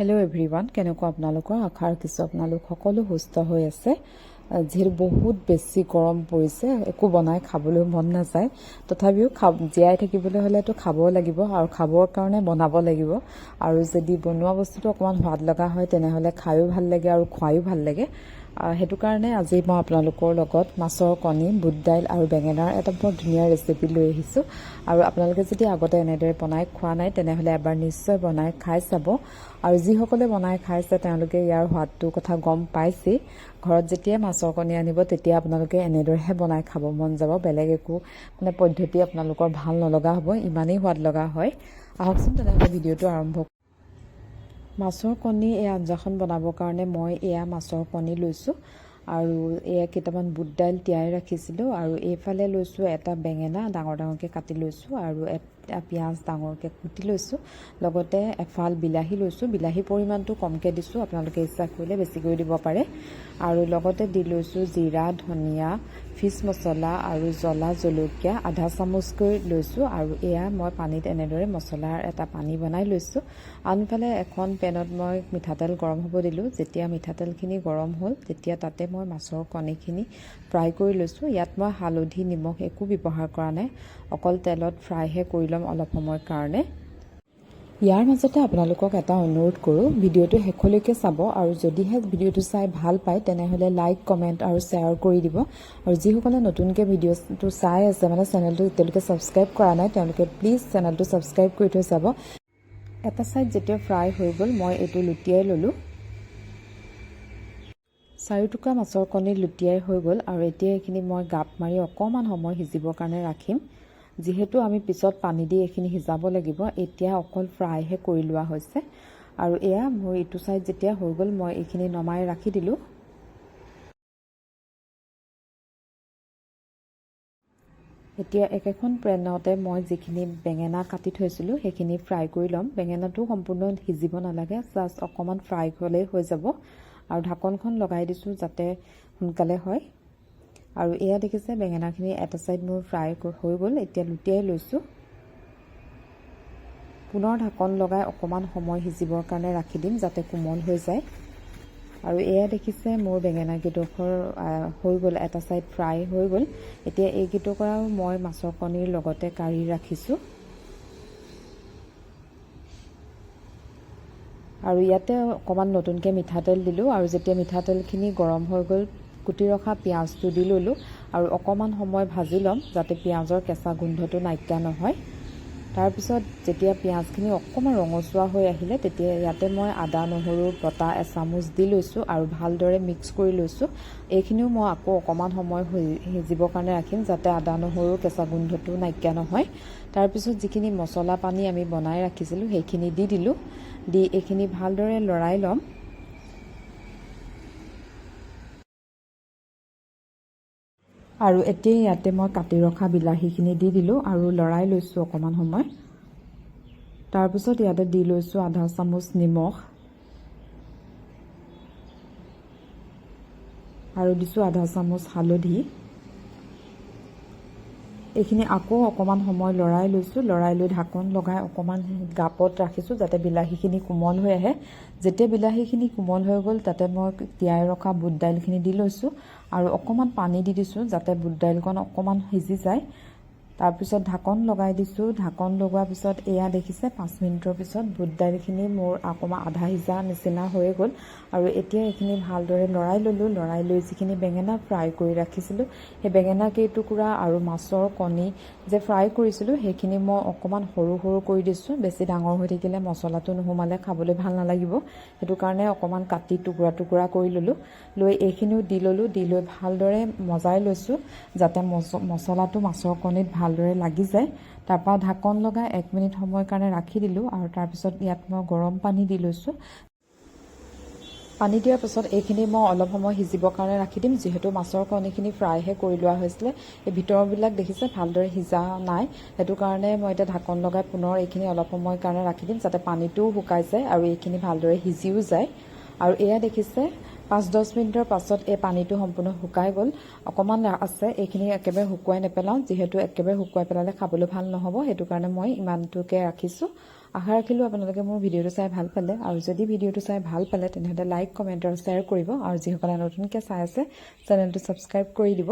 Hello' everyone, কেনেকুৱা আপোনালোকৰ? আশা ৰাখিছোঁ আপোনালোক সকলো সুস্থ হৈ আছে। যিহেতু বহুত বেছি গৰম পৰিছে, একো বনাই খাবলৈ মন নাযায়। তথাপিও জীয়াই থাকিবলৈ হ'লেতো খাব লাগিব আৰু খাবৰ কাৰণে বনাব লাগিব। আৰু যদি বনোৱা বস্তুটো অকণমান সোৱাদ লগা হয়, তেনেহ'লে খায়ো ভাল লাগে আৰু খুৱায়ো ভাল লাগে। সেইটো কাৰণে আজি মই আপোনালোকৰ লগত মাছৰ কণী, বুট দাইল আৰু বেঙেনাৰ এটা বৰ ধুনীয়া ৰেচিপি লৈ আহিছোঁ। আৰু আপোনালোকে যদি আগতে এনেদৰে বনাই খোৱা নাই, তেনেহ'লে এবাৰ নিশ্চয় বনাই খাই চাব। আৰু যিসকলে বনাই খাইছে, তেওঁলোকে ইয়াৰ সোৱাদটোৰ কথা গম পাইছেই। ঘৰত যেতিয়াই মাছৰ কণী আনিব, তেতিয়া আপোনালোকে এনেদৰেহে বনাই খাব মন যাব। বেলেগ একো মানে পদ্ধতি আপোনালোকৰ ভাল নলগা হ'ব, ইমানেই সোৱাদ লগা হয়। আহকচোন তেনেহ'লে ভিডিঅ'টো আৰম্ভ। মাছৰ কণী এই আঞ্জাখন বনাবৰ কাৰণে মই এয়া মাছৰ কণী লৈছোঁ আৰু এয়া কেইটামান বুট দাইল তিয়াই ৰাখিছিলোঁ আৰু এইফালে লৈছোঁ এটা বেঙেনা, ডাঙৰ ডাঙৰকৈ কাটি লৈছোঁ আৰু এটা পিঁয়াজ ডাঙৰকৈ কুটি লৈছোঁ, লগতে এফাল বিলাহী লৈছোঁ। বিলাহীৰ পৰিমাণটো কমকৈ দিছোঁ, আপোনালোকে ইচ্ছা কৰিলে বেছিকৈ দিব পাৰে। আৰু লগতে দি লৈছোঁ জিৰা, ধনিয়া, ফিছ মছলা আৰু জ্বলা জলকীয়া আধা চামুচকৈ লৈছোঁ। আৰু এয়া মই পানীত এনেদৰে মছলাৰ এটা পানী বনাই লৈছোঁ। আনফালে এখন পেনত মই মিঠাতেল গৰম হ'ব দিলোঁ। যেতিয়া মিঠাতেলখিনি গৰম হ'ল, তেতিয়া তাতে মই মাছৰ কণীখিনি ফ্ৰাই কৰি লৈছোঁ। ইয়াত মই হালধি, নিমখ একো ব্যৱহাৰ কৰা নাই, অকল তেলত ফ্ৰাইহে কৰি ল'ম অলপ সময়ৰ কাৰণে। ইয়াৰ মাজতে আপোনালোকক এটা অনুৰোধ কৰোঁ, ভিডিঅ'টো শেষলৈকে চাব আৰু যদিহে ভিডিঅ'টো চাই ভাল পায়, তেনেহ'লে লাইক, কমেণ্ট আৰু শ্বেয়াৰ কৰি দিব। আৰু যিসকলে নতুনকৈ ভিডিঅ'টো চাই আছে, মানে চেনেলটো এতিয়ালৈকে ছাবস্ক্ৰাইব কৰা নাই, তেওঁলোকে প্লিজ চেনেলটো ছাবস্ক্ৰাইব কৰি থৈ যাব। এটা ছাইড যেতিয়া ফ্ৰাই হৈ গ'ল, মই এইটো লুটিয়াই ল'লোঁ। চাৰি টুকুৰা মাছৰ কণী লুটিয়াই হৈ গ'ল আৰু এতিয়া এইখিনি মই গাপ মাৰি অকণমান সময় সিজিবৰ কাৰণে ৰাখিম। যিহেতু আমি পিছত পানী দি এইখিনি সিজাব লাগিব, এতিয়া অকল ফ্ৰাইহে কৰি লোৱা হৈছে। আৰু এয়া মোৰ ইটো ছাইড যেতিয়া হৈ গ'ল, মই এইখিনি নমাই ৰাখি দিলোঁ। এতিয়া একেখন পেনতে মই যিখিনি বেঙেনা কাটি থৈছিলোঁ, সেইখিনি ফ্ৰাই কৰি ল'ম। বেঙেনাটো সম্পূৰ্ণ সিজিব নালাগে, জাষ্ট অকণমান ফ্ৰাই হ'লেই হৈ যাব। আৰু ঢাকনখন লগাই দিছোঁ যাতে সোনকালে হয়। আৰু এয়া দেখিছে, বেঙেনাখিনি এটা ছাইড মোৰ ফ্ৰাই হৈ গ'ল। এতিয়া লুটিয়াই লৈছোঁ। পুনৰ ঢাকন লগাই অকণমান সময় সিজিবৰ কাৰণে ৰাখি দিম যাতে কোমল হৈ যায়। আৰু এয়া দেখিছে, মোৰ বেঙেনা কেইডোখৰ হৈ গ'ল, এটা ছাইড ফ্ৰাই হৈ গ'ল। এতিয়া এইকেইটুকুৰাও মই মাছৰ কণীৰ লগতে কাঢ়ি ৰাখিছোঁ। আৰু ইয়াতে অকণমান নতুনকৈ মিঠাতেল দিলোঁ আৰু যেতিয়া মিঠাতেলখিনি গৰম হৈ গ'ল, কুটি ৰখা পিঁয়াজটো দি ল'লোঁ আৰু অকণমান সময় ভাজি ল'ম যাতে পিঁয়াজৰ কেঁচা গোন্ধটো নাইকিয়া নহয়। তাৰপিছত যেতিয়া পিঁয়াজখিনি অকণমান ৰঙচুৱা হৈ আহিলে, তেতিয়া ইয়াতে মই আদা নহৰু বটা এচামুচ দি লৈছোঁ আৰু ভালদৰে মিক্স কৰি লৈছোঁ। এইখিনিও মই আকৌ অকণমান সময় সিজিবৰ কাৰণে ৰাখিম যাতে আদা নহৰু কেঁচা গোন্ধটো নাইকিয়া নহয়। তাৰপিছত যিখিনি মছলা পানী আমি বনাই ৰাখিছিলোঁ, সেইখিনি দি দিলোঁ। দি এইখিনি ভালদৰে লৰাই ল'ম। আৰু এতিয়া ইয়াতে মই কাটি ৰখা বিলাহীখিনি দি দিলোঁ আৰু লৰাই লৈছোঁ অকণমান সময়। তাৰপিছত ইয়াতে দি লৈছোঁ আধা চামুচ নিমখ আৰু দিছোঁ আধা চামুচ হালধি। এইখিনি আকৌ অকণমান সময় লৰাই লৈছোঁ। লৰাই লৈ ঢাকন লগাই অকণমান গাপত ৰাখিছোঁ যাতে বিলাহীখিনি কোমল হৈ আহে। যেতিয়া বিলাহীখিনি কোমল হৈ গ'ল, তাতে মই তিয়াই ৰখা বুট দাইলখিনি দি লৈছোঁ আৰু অকণমান পানী দি দিছোঁ যাতে বুট দাইলকণ অকণমান সিজি যায়। তাৰপিছত ঢাকন লগাই দিছোঁ। ঢাকন লগোৱাৰ পিছত এয়া দেখিছে, 5 মিনিটৰ পিছত বুট দাইলখিনি মোৰ অকণমান আধা সিজা নিচিনা হৈয়ে গ'ল। আৰু এতিয়া এইখিনি ভালদৰে লৰাই ল'লোঁ। লৰাই লৈ যিখিনি বেঙেনা ফ্ৰাই কৰি ৰাখিছিলোঁ, সেই বেঙেনা কেইটুকুৰা আৰু মাছৰ কণী যে ফ্ৰাই কৰিছিলোঁ, সেইখিনি মই অকণমান সৰু সৰু কৰি দিছোঁ। বেছি ডাঙৰ হৈ থাকিলে মছলাটো নোসোমালে খাবলৈ ভাল নালাগিব। সেইটো কাৰণে অকণমান কাটি টুকুৰা টুকুৰা কৰি ল'লোঁ। লৈ এইখিনিও দি ল'লোঁ। দি লৈ ভালদৰে মজাই লৈছোঁ যাতে মছলাটো মাছৰ কণীত ভালদৰে লাগি যায়। তাৰপৰা ঢাকন লগাই 1 মিনিট সময়ৰ কাৰণে ৰাখি দিলোঁ আৰু তাৰপিছত ইয়াত মই গৰম পানী দি লৈছোঁ। পানী দিয়াৰ পাছত এইখিনি মই অলপ সময় সিজিবৰ কাৰণে ৰাখি দিম। যিহেতু মাছৰ কণীখিনি ফ্ৰাইহে কৰি লোৱা হৈছিলে, এই ভিতৰবিলাক দেখিছে ভালদৰে সিজা নাই। সেইটো কাৰণে মই এতিয়া ঢাকন লগাই পুনৰ এইখিনি অলপ সময়ৰ কাৰণে ৰাখি দিম যাতে পানীটোও শুকাই যায় আৰু এইখিনি ভালদৰে সিজিও যায়। আৰু এয়া দেখিছে, 5-10 মিনিটৰ পাছত এই পানীটো সম্পূৰ্ণ শুকাই গ'ল। অকণমান আছে, এইখিনি একেবাৰে শুকুৱাই নেপেলাওঁ, যিহেতু একেবাৰে শুকুৱাই পেলালে খাবলৈ ভাল নহ'ব। সেইটো কাৰণে মই ইমানটোকে ৰাখিছোঁ। আশা ৰাখিলোঁ আপোনালোকে মোৰ ভিডিঅ'টো চাই ভাল পালে আৰু যদি ভিডিঅ'টো চাই ভাল পালে, তেনেহ'লে লাইক, কমেণ্ট আৰু শ্বেয়াৰ কৰিব আৰু যিসকলে নতুনকৈ চাই আছে, চেনেলটো ছাবস্ক্ৰাইব কৰি দিব।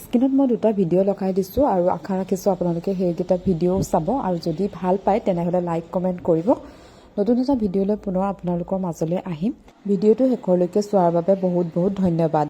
স্ক্ৰীণত মই দুটা ভিডিঅ' লগাই দিছোঁ আৰু আশা ৰাখিছোঁ আপোনালোকে সেইকেইটা ভিডিঅ'ও চাব আৰু যদি ভাল পায়, তেনেহ'লে লাইক, কমেণ্ট কৰিব। নতুন এটা ভিডিঅ'লৈ পুনৰ আপোনালোকৰ মাজলৈ আহিম। ভিডিঅ'টো শেষলৈকে চোৱাৰ বাবে বহুত বহুত ধন্যবাদ।